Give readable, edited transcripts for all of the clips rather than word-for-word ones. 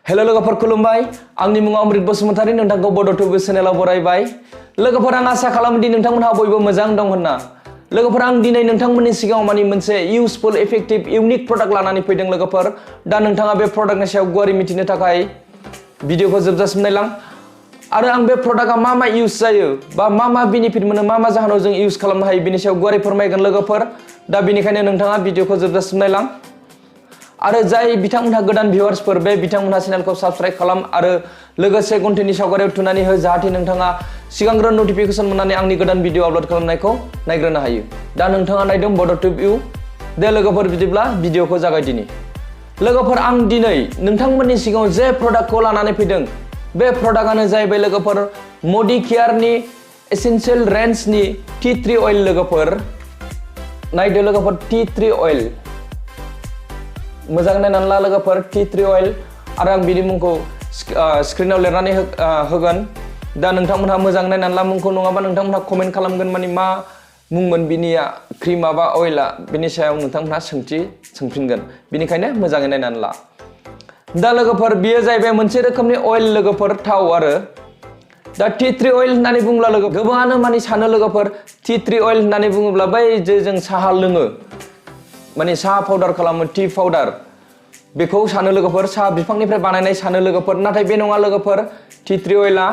hello लोगोफोर खुलुमबाय आंनि मुङा अमृत बसुमतारी नोंथांखौ बड'टुब चेनेलाव बरायबाय लोगोफोर आं आसा खालामो दि नोंथांमोनहा बयबो मोजां दं होनना लोगोफोर आं दिनै नोंथांमोननि सिगाङाव मोनसे इउजफुल इफेक्टिव इउनिक प्रडाक्ट लानानै फैदों लोगोफोर दा नोंथाङा बे प्रडाक्टनि सायाव गुवारै मिथिनो थाखाय भिडिअखौ जोबजासिम नायलां आरो आं बे प्रडाक्टआ मा इउज जायो बा मा बेनिफिट मोनो मा जाहोनाव जों इउज खालामनो हायो बेनि सायाव गुवारै फोरमायगोन लोगोफोर दा बेनिखायनो नोंथाङा भिडिअखौ जोबजासिम नायलां आरो जाय बिथांमोनहा गोदान भिउवार्सफोर बे बिथांमोनहा चेनेलखौ साबस्क्राइब खालाम आरो लोगोसे घन्टिनि सावगारियाव थुनानै हो जाहाथे नोंथाङा सिगांग्रो नटिफिकेसन मोननानै आंनि गोदान भिडिअ आपल'ड खालामनायखौ नायग्रोनो हायो दा नोंथाङा नायदों बड'टुब इउ दे लोगोफोर बिदिब्ला भिडिअखौ जागायदिनि लोगोफोर आं दिनै नोंथांमोननि सिगाङाव जे प्रडाक्टखौ लानानै फैदों बे प्रडाक्टआनो जाहैबाय लोगोफोर मडिकेयारनि एसेन्शियेल रेन्जनि टी ट्री अइल लोगोफोर नायदो लोगोफोर टी ट्री अइल मोजां नायनानै ला लोगोफोर टी ट्री अइल आरो आं बिनि मुंखौ स्क्रिनाव लिरनानै होगोन दा नोंथांमोनहा मोजां नायनानै ला मुंखौ नङाबा नोंथांमोनहा कमेन्ट खालामगोन माने मा मुंमोन बिनिया क्रिमा बा अइला बेनि सायाव नोंथांमोनहा सोंफिनगोन बेनिखायनो मोजाङै नायनानै ला दा लोगोफोर बियो जाहैबाय मोनसे रोखोमनि अइल लोगोफोर थाव आरो दा टी ट्री अइल होननानै बुङोब्ला लोगो गोबाङानो सानो लोगोफोर टी ट्री अइल होननानै बुङोब्ला बै जे जों साहा लोङो माने साहा पाउडार खालामो टी पाउडार बेखौ सानो लोगोफोर साहा बिफांनिफ्राय बानायनाय सानो लोगोफोर नाथाय बे नङा लोगोफोर टी ट्री अइला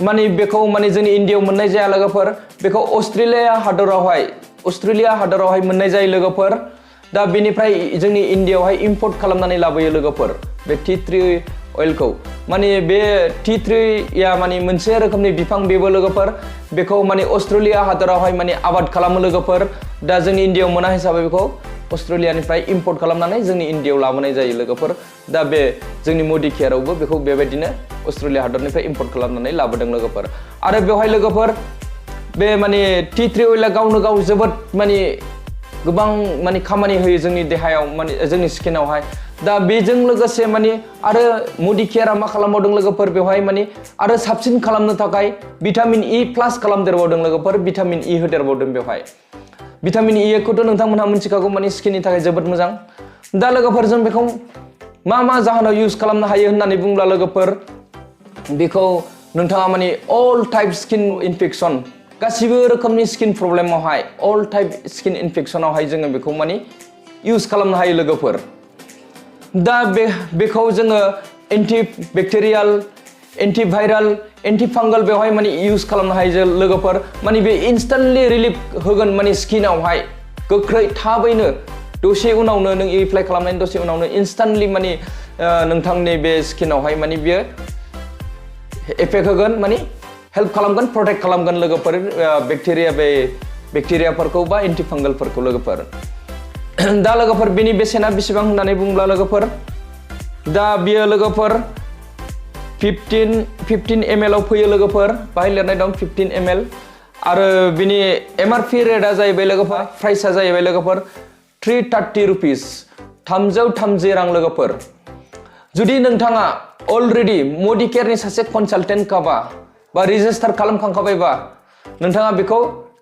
माने बेखौ जोंनि इण्डियायाव मोननाय जाया लोगोफोर बेखौ अस्ट्रेलिया हादरावहाय मोननाय जायो लोगोफोर दा बेनिफ्राय जोंनि इण्डियायावहाय इम्पर्ट खालामनानै लाबोयो लोगोफोर बे टी ट्री अइलखौ माने बे टी ट्रीया मोनसे रोखोमनि बिफां बेबो लोगोफोर बेखौ अस्ट्रेलिया हादरावहाय आबाद खालामो लोगोफोर दा जोंनि इण्डियायाव मोना हिसाबै बेखौ अस्ट्रेलियानिफ्राय इम्पर्ट खालामनानै जोंनि इण्डियायाव लाबोनाय जायो लोगोफोर दा बे जोंनि मडिकेयारावबो बेखौ बेबायदिनो अस्ट्रेलिया हादरनिफ्राय इम्पर्ट खालामनानै लाबोदों लोगोफोर आरो बेवहाय लोगोफोर बे टी ट्री अइला गावनो गाव जोबोद गोबां खामानि होयो जोंनि देहायाव जोंनि स्किनावहाय दा बेजों लोगोसे आरो मडिकेयारा मा खालामबावदों लोगोफोर बेवहाय आरो साबसिन खालामनो थाखाय भिटामिन इ प्लास खालामदेरबावदों लोगोफोर भिटामिन इ होदेरबावदों बेवहाय भिटामिन इ खौथ' नोंथांमोनहा मिथिखागौ स्किननि थाखाय जोबोद मोजां दा लोगोफोर जों बेखौ मा जाहोनाव इउज खालामनो हायो होननानै बुंब्ला लोगोफोर बेखौ नोंथाङा अल टाइप स्किन इनफेक्शन गासिबो रोखोमनि स्किन प्रब्लेमावहाय अल टाइप स्किन इनफेक्शनावहाय जोङो बेखौ इउज खालामनो हायो लोगोफोर दा बेखौ जोङो एन्टि बेक्टेरियाल एन्टि भाइराल एन्टि फांगल बेवहाय इउज खालामनो हायो लोगोफोर बे इन्स्टेन्टलि रिलिफ होगोन स्किनावहाय गोख्रै थाबैनो दसे उनावनो नों एप्लाइ खालामनायनि दसे उनावनो इन्स्टेन्टलि नोंथांनि बे स्किनावहाय बियो एफेक्ट होगोन हेल्प खालामगोन प्रटेक्ट खालामगोन लोगोफोर बेक्टेरियाफोरखौ बा एन्टि फांगलफोरखौ लोगोफोर दा लोगोफोर बेनि बेसेना बेसेबां होननानै बुङोब्ला लोगोफोर दा बियो लोगोफोर 15 ml आव फैयो लोगोफोर बाहाय लिरनाय दं 15 ml आरो बिनि MRP रेटआ जाहैबाय लोगोफोर प्राइसआ जाहैबाय लोगोफोर 330 रुपिस 330 रां लोगोफोर जुदि नोंथाङा अलरेडि मडिकेयारनि सासे कनसालटेन्ट बा रेजिस्टार खालामखांखाबायबा नोंथाङा बेखौ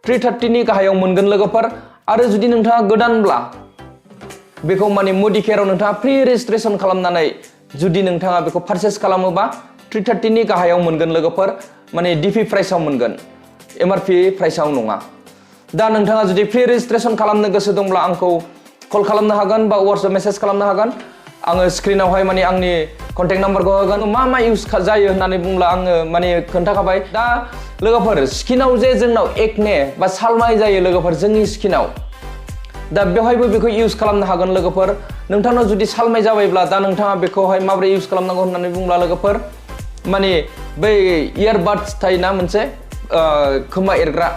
330 नि गाहायाव मोनगोन लोगोफोर आरो जुदि नोंथाङा गोदानब्ला बेखौ मडिकेयाराव नोंथाङा प्रि रेजिस्ट्रेसन खालामनानै जुदि नोंथाङा बेखौ पारचेस खालामोबा 330 नि गाहायाव मोनगोन लोगोफोर DP प्राइसआव मोनगोन MRP प्राइसआव नङा दा नोंथाङा जुदि प्रि रेजिस्ट्रेसन खालामनो गोसो दंब्ला आंखौ कल खालामनो हागोन बा WhatsApp मेसेज खालामनो हागोन आङो स्क्रिनावहाय आंनि कन्टेक्ट नाम्बारखौ होगोन मा इउज जायो होननानै बुंब्ला आङो खोन्थाखाबाय दा लोगोफोर स्किनाव जे जोंनाव एकने बा सालमाय जायो लोगोफोर जोंनि स्किनाव दा बेवहायबो बेखौ इउज खालामनो हागोन लोगोफोर नोंथांनाव जुदि सालमाय जाबायब्ला दा नोंथाङा बेखौहाय माबोरै इउज खालामनांगौ होननानै बुंब्ला लोगोफोर बै इयारबाड्स थायोना मोनसे खोमा एरग्रा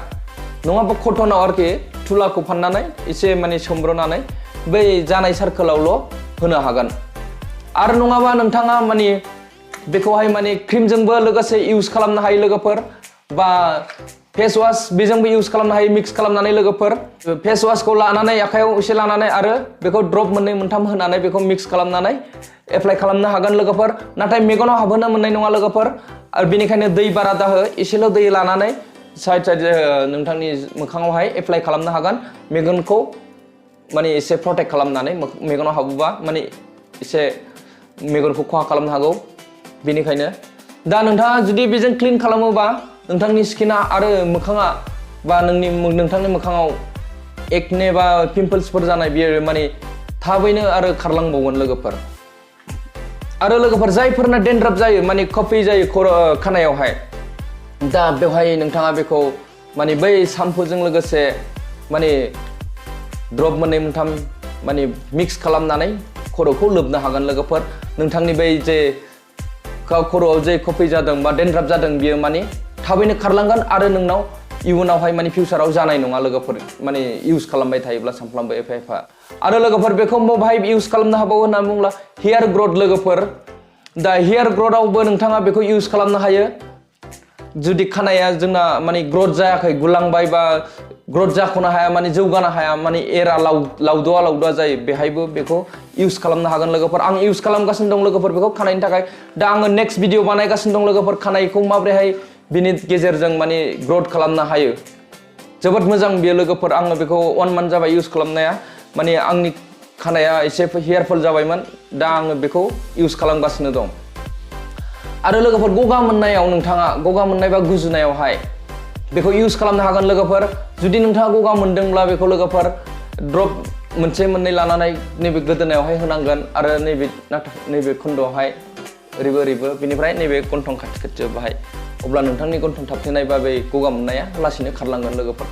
नङाबा कटनाव आरोखि थुलाखौ फाननानै एसे सोमब्रनानै बै जानाय सार्कोलावल' होनो हागोन आरो नङाबा नोंथाङा बेखौहाय क्रिमजोंबो लोगोसे इउज खालामनो हायो लोगोफोर बा फेस वाश बेजोंबो इउज खालामनो हायो मिक्स खालामनानै लोगोफोर फेस वाशखौ लानानै आखायाव एसे लानानै आरो बेखौ ड्रप 2-3 होनानै बेखौ मिक्स खालामनानै एप्लाइ खालामनो हागोन लोगोफोर नाथाय मेगनाव हाबहोनो मोननाय नङा लोगोफोर आरो बेनिखायनो दै बारा दाहो एसेल' दै लानानै साइड नोंथांनि मोखाङावहाय एप्लाइ खालामनो हागोन मेगनखौ एसे प्रटेक्ट खालामनानै मेगनाव हाबोबा एसे मेगनखौ खहा खालामनो हागौ बेनिखायनो दा नोंथाङा जुदि बेजों क्लिन खालामोबा नोंथांनि स्किना आरो मोखाङा बा नोंथांनि मोखाङाव एकने बा पिम्पल्सफोर जानाय बियो माने थाबैनो आरो खारलांबावगोन लोगोफोर आरो लोगोफोर जायफोरना डेन्ड्राफ जायो माने कफि जायो खानायावहाय दा बेवहाय नोंथाङा बेखौ माने बै शाम्पुजों लोगोसे माने ड्रप मोननै मोनथाम माने मिक्स खालामनानै खर'खौ लोबनो हागोन लोगोफोर नोंथांनि बै जे खर'आव जे कफि जादों बा डेन्ड्राफ जादों बियो माने थाबैनो खारलांगोन आरो नोंनाव इयुनावहाय माने फिउचाराव जानाय नङा लोगोफोर माने इउज खालामबाय थायोब्ला सानफ्रामबो एफा एफा आरो लोगोफोर बेखौ बबेहाय इउज खालामनो हाबावो होनना बुङोब्ला हेयार ग्रथ लोगोफोर दा हेयार ग्रथआवबो नोंथाङा बेखौ इउज खालामनो हायो जुदि खानाया जोंना माने ग्रथ जायाखै गुलांबाय बा ग्रथ जाख'नो हाया माने जौगानो हाया माने एरा लावदुवा जायो बेहायबो बेखौ इउज खालामनो हागोन लोगोफोर आं इउज खालामगासिनो दं लोगोफोर बेखौ खानायनि थाखाय दा आङो नेक्स्ट भिडिअ बानायगासिनो दं लोगोफोर खानायखौ माबोरैहाय बिनि गेजेरजों माने ग्रथ खालामनो हायो जोबोद मोजां बियो लोगोफोर आङो बेखौ 1 मान्थ जाबाय इउज खालामनाया माने आंनि खानाया एसे हेयारफल जाबायमोन दा आङो बेखौ इउज खालामगासिनो दं आरो लोगोफोर गगा मोननायाव नोंथाङा गगा मोननाय बा गुजुनायावहाय बेखौ इउज खालामनो हागोन लोगोफोर जुदि नोंथाङा गगा मोनदोंब्ला बेखौ लोगोफोर ड्रप मोनसे मोननै लानानै नैबे गोदोनायावहाय होनांगोन आरो नैबे खोन्दोआवहाय ओरैबो बेनिफ्राय नैबे गन्थं खाथि बाहाय अब्ला नोंथांनि गन्थं थाबथेनाय बा बे गगा मोननाया लासैनो खारलांगोन लोगोफोर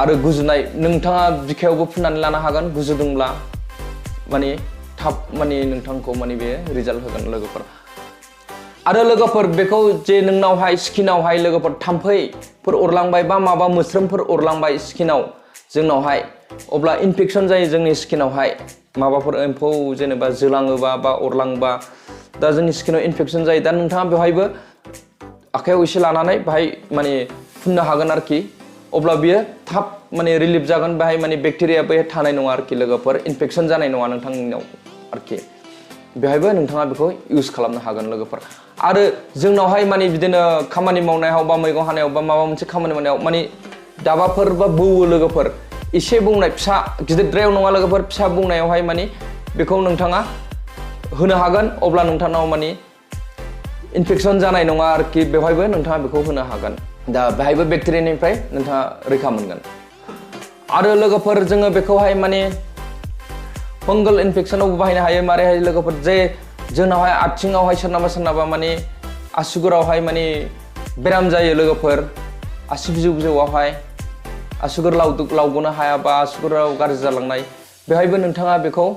आरो गुजुनाय नोंथाङा बिखायावबो फुननानै लानो हागोन गुजुदोंब्ला माने थाब माने नोंथांखौ माने बे रिजाल्ट होगोन लोगोफोर आरो लोगोफोर बेखौ जे नोंनावहाय स्किनावहाय लोगोफोर थाम्फैफोर अरलांबाय बा माबा मोस्रोमफोर अरलांबाय स्किनाव जोंनावहाय अब्ला इनफेक्सन जायो जोंनि स्किनावहाय माबाफोर एम्फौ जेनेबा जोलाङोबा बा अरलाङोबा दा जोंनि स्किनाव इनफेक्सन जायो दा नोंथाङा बेवहायबो आखायाव एसे लानानै बाहाय माने फुननो हागोन आरोखि अब्ला बियो थाब माने रिलिफ जागोन बाहाय माने बेक्टेरिया बेहाय थानाय नङा आरोखि लोगोफोर इनफेक्सन जानाय नङा नोंथांनियाव आरोखि बेहायबो नोंथाङा बेखौ इउज खालामनो हागोन लोगोफोर आरो जोंनावहाय माने बिदिनो खामानि मावनायाव बा मैगं हानायाव बा माबा मोनसे खामानि मावनायाव माने दाबाफोर बा बौवो लोगोफोर एसे बुंनाय फिसा गिदिरद्रायाव नङा लोगोफोर फिसा बुंनायावहाय माने बेखौ नोंथाङा होनो हागोन अब्ला नोंथांनाव माने इनफेक्सन जानाय नङा आरोखि बेवहायबो नोंथाङा बेखौ होनो हागोन दा बेहायबो बेक्टेरियानिफ्राय नोंथाङा रैखा मोनगोन आरो लोगोफोर जोङो बेखौहाय माने फंगल इनफेक्सनावबो बाहायनो हायो मारैहाय लोगोफोर जे जोंनावहाय आथिङावहाय सोरनाबा माने आसुगुरावहाय माने बेराम जायो लोगोफोर आसि बिजौआवहाय आसुगुर लावग'नो हाया बा आसुगुराव गाज्रि जालांनाय बेहायबो नोंथाङा बेखौ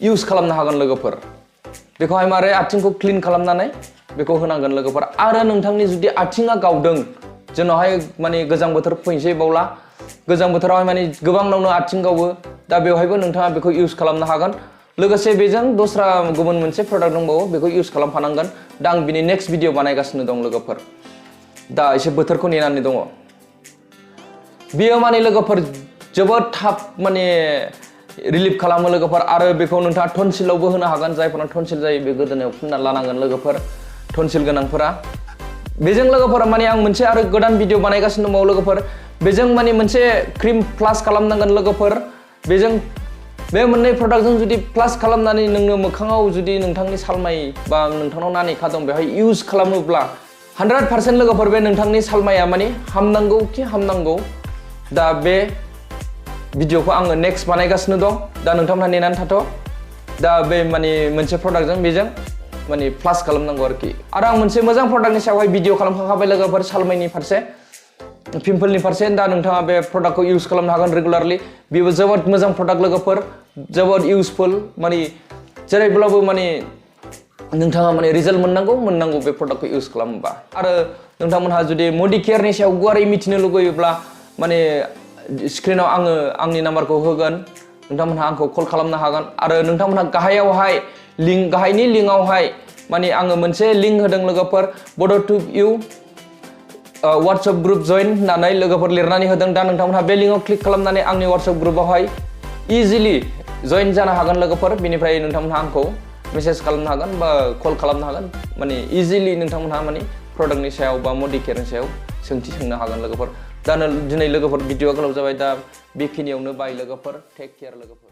इउज खालामनो हागोन लोगोफोर बेखौहाय मारै आथिंखौ क्लिन खालामनानै बेखौ होनांगोन लोगोफोर आरो नोंथांनि जुदि आथिङा गावदों जोंनावहाय माने गोजां बोथोर फैनोसै बावला गोजां बोथोरावहाय माने गोबांनावनो आथिं गावो दा बेवहायबो नोंथाङा बेखौ इउज खालामनो हागोन लोगोसे बेजों दस्रा गुबुन मोनसे प्रडाक्ट दंबावो बेखौ इउज खालामफानांगोन दा आं बिनि नेक्स्ट भिडिअ बानायगासिनो दं लोगोफोर दा एसे बोथोरखौ नेनानै दङ बियो माने लोगोफोर जोबोद थाब माने रिलिफ खालामो लोगोफोर आरो बेखौ नोंथाङा टनसिलावबो होनो हागोन जायफोरना टनसिल जायो बे गोदोनायाव फुनना लानांगोन लोगोफोर टनसिल गोनांफोरा बेजों लोगोफोर माने आं मोनसे आरो गोदान भिडिअ बानायगासिनो दंबावो लोगोफोर बेजों माने मोनसे क्रिम प्लास खालामनांगोन लोगोफोर बेजों बे मोननै प्रडाक्टजों जुदि प्लास खालामनानै नोंनो मोखाङाव जुदि नोंथांनि सालमाय बा नोंथांनाव नानेखा दं बेवहाय इउज खालामोब्ला 100% लोगोफोर बे नोंथांनि सालमाया माने हामनांगौ दा बे भिडिअखौ आङो नेक्स्ट बानायगासिनो दं दा नोंथांमोनहा नेनानै थाथ' दा बे माने मोनसे प्रडाक्टजों बेजों माने प्लास खालामनांगौ आरोखि आरो आं मोनसे मोजां प्रडाक्टनि सायावहाय भिडिअ खालामखांखाबाय लोगोफोर सालमायनि फारसे पिम्पलनि फारसे दा नोंथाङा बे प्रडाक्टखौ इउज खालामनो हागोन रेगुलारलि बेबो जोबोद मोजां प्रडाक्ट लोगोफोर जोबोद इउजफुल माने जेरैब्लाबो माने नोंथाङा माने रिजाल्ट मोननांगौ बे प्रडाक्टखौ इउज खालामोबा आरो नोंथांमोनहा जुदि मडि केयारनि सायाव गुवारै मिथिनो लुगैयोब्ला माने स्क्रिनाव आङो आंनि नाम्बारखौ होगोन नोंथांमोनहा आंखौ कल खालामनो हागोन आरो नोंथांमोनहा गाहायनि लिंकआवहाय माने आङो मोनसे लिंक होदों लोगोफोर बड2u WhatsApp ग्रुप जइन होननानै लोगोफोर लिरनानै होदों दा नोंथांमोनहा बे लिंकआव क्लिक खालामनानै आंनि WhatsApp ग्रुपआवहाय इजिलि जइन जानो हागोन लोगोफोर बेनिफ्राय नोंथांमोनहा आंखौ मेसेज खालामनो हागोन बा कल खालामनो हागोन माने इजिलि नोंथांमोनहा माने प्रडाक्टनि सायाव बा मडि केयारनि सायाव सोंथि सोंनो हागोन लोगोफोर दा दिनै लोगोफोर भिडिअआ गोलाव जाबाय दा बेखिनियावनो बाय लोगोफोर टेक केयार लोगोफोर